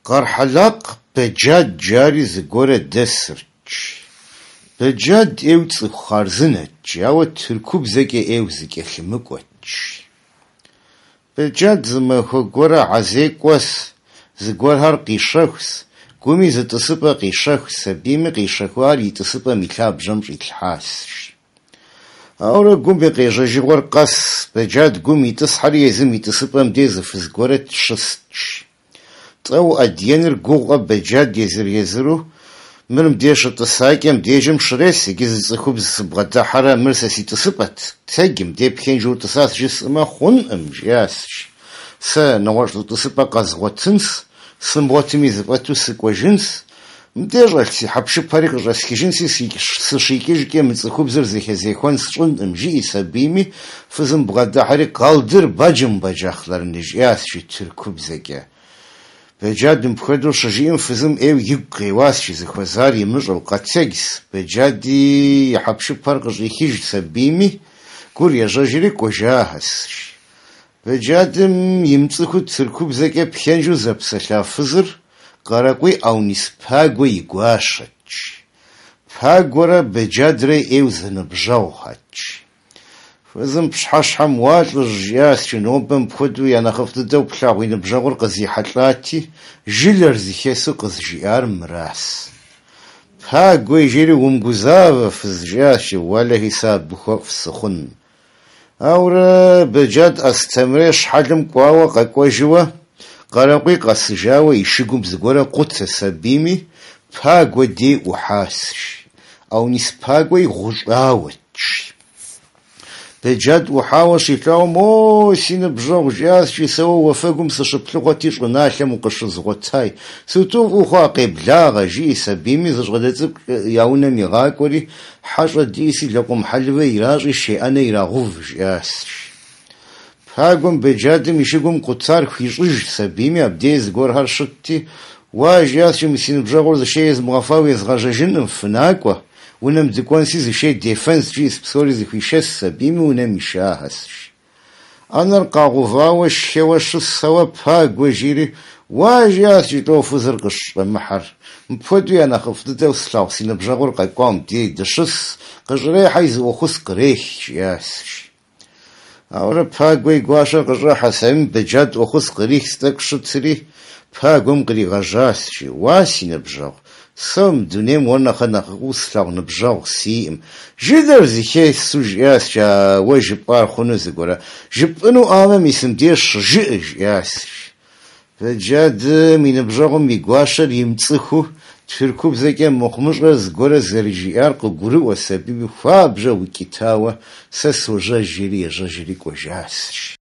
Къэрхьэлакъ Бэджад жари зыгуэрэ дэсырт, жи. Бэджад ӏейуэ цӏыху хъарзынэт, жи, ауэ тыркубзэкӏэ ӏейуэ зэкӏэлъымыкӏуэт, жи. Бэджад зы махуэ гуэрэ Гьэзей кӏуэс, зыгуэрхэр къищэхус, гуми зы тӏысыпӏэ къищэхус абими, къищэхуар и тӏысыпӏэм и лъабжьэм щӏилъхьас, жи. Ауэрэ гум и къежьэжыгъуэр къэс, Бэджад гум итӏысхьэри езым и тӏысыпӏэм дей зы фыз гуэрэ щыст, жи. Тӏэу ӏэдиеныр гугъукъэ Бэджад езыр-езыру, мыр мыбдеж щытӏысакӏэ мыбдежым щрес, иджы зы цӏыхубз сыбгъэдыхьэрэ мыр сэ си тӏысыпӏэт, тэдж, мыбдей пхэнжу утӏысащ жысӏэмэ хъункъым, жиӏащ, жи. Сэ нэгъуэщӏ зы тӏысыпӏэ къэзгъуэтынс, сымыгъуэтми зэфӏэту сыкӏуэжынс, мыбдеж щӏэлъ си хьэпшыпхэри къыщӏэсхыжынси, сыщикӏыжкӏэ мы цӏыхубзыр зэхэзехуэн сщӏынкъым, жиӏэс абими, фызым бгъэдыхьэри Kaldır bacım bacaklarını, жиӏащ, жи тыркубзэкӏэ. Бэджад мыпхуэдэу щыжиӏэм фызым ӏейуэ игу къеуащ, жи, зыхуэзар имыщӏэу, къэтэджс, Бэджади и хьэпшыпхэр къыщӏихыжс абими, гур ежьэжри кӏуэжахэс, жи. Бэджадым имыцӏыхуу тыркубзэкӏэ пхэнжу зэпсэлъа фызыр Къаракъуий Аунис Пагуэ и гуащэт, жи. Пагуэрэ Бэджадрэ ӏейуэ зэныбжьэгъухэт, жи. Фызым пщыхьэщхьэм уа лӏыжь жиӏащ, жи, нобэ мыпхуэдэу я нэхъыфӏ дыдэу плъагъу уи ныбжьэгъур къызихьэлӏати, жылэр зэхэсу къызжиӏар мырас. Пагуэ жери умыгузавэ, фыз, жиӏащ, жи, уэлэхьи, сэ абы хуэфӏ сыхъун. Ауэрэ Бэджад Астемырей щхьэлым кӏуауэ къэкӏуэжыуэ, Къаракъуий къэсыжауэ и шыгум зыгуэрэ къутэс абими, Пагуэ дей ӏухьас, жи. Аунис Пагуэи гъущӏауэт, жи. Бэджад ӏухьауэ щилъагъум, О, си ныбжьэгъу, жиӏащ, жи, сэ уэ уафэгум сыщыплъыхъуэти, щӏыналъэм укъыщызгъуэтай. Сыту фӏы ухъуа, къеблагъэ, жиӏэс абими, зы щӏалэ цӏыкӏу я унэм игъакӏуэри, хьэщӏэ диӏэси, лэкъум хьэлывэ иращӏи, шей ӏэнэ ирагъув, жиӏащ, жи. Пагуэм Бэджадым и шыгум къутар хуищӏыжс абими, абдей зыгуэрхэр щытти, Уа, жиӏащ, жи, мы си ныбжьэгъур зы шей езмыгъэфауэ езгъэжьэжынкъым, фынакӏуэ. Унэм дыкӏуэнси зы шей дефэнс, жиӏэс, псори зэхуишэсс абими, унэм ишахэс, жи. Ӏэнэр къагъувауэ шхэуэ щысхэуэ Пагуэ жири, Уа, жиӏащ, жи, лӏо фызыр къыщӏэмыхьэр. Мыпхуэдэу я нэхъыфӏ дыдэу слъагъу си ныбжьэгъур къэкӏуауэ мыбдей дыщыс, къыщӏрехьэи зы ӏуэхус кърех, жиӏащ, жи. Ауэрэ Пагуэ и гуащэр къыщӏыхьэс абими, Бэджад ӏуэхус кърихс тӏэкӏу щытри, Пагуэм къригъэжьащ, жи, Уа, си ныбжьэгъу, сэ мы дунейм уэр нэхъэ нэхъыфӏу слъагъу ныбжьэгъу сиӏым. Жылэр зэхэсу жиӏащ, жи, а уэ жыпӏар хъуну зыгуэрэ. Жыпӏэнуӏамэ, мис мыбдеж щыжыӏэ, жиӏащ, жи. Бэджадым и ныбжьэгъум и гуащэр имыцӏыхуу тыркубзэкӏэ мыхъумыщӏэ зыгуэрэ зэрыжиӏар къыгурыӏуэс абими, хуабжьу укӏытауэ, сэ сожьэж, жери ежьэжри кӏуэжащ.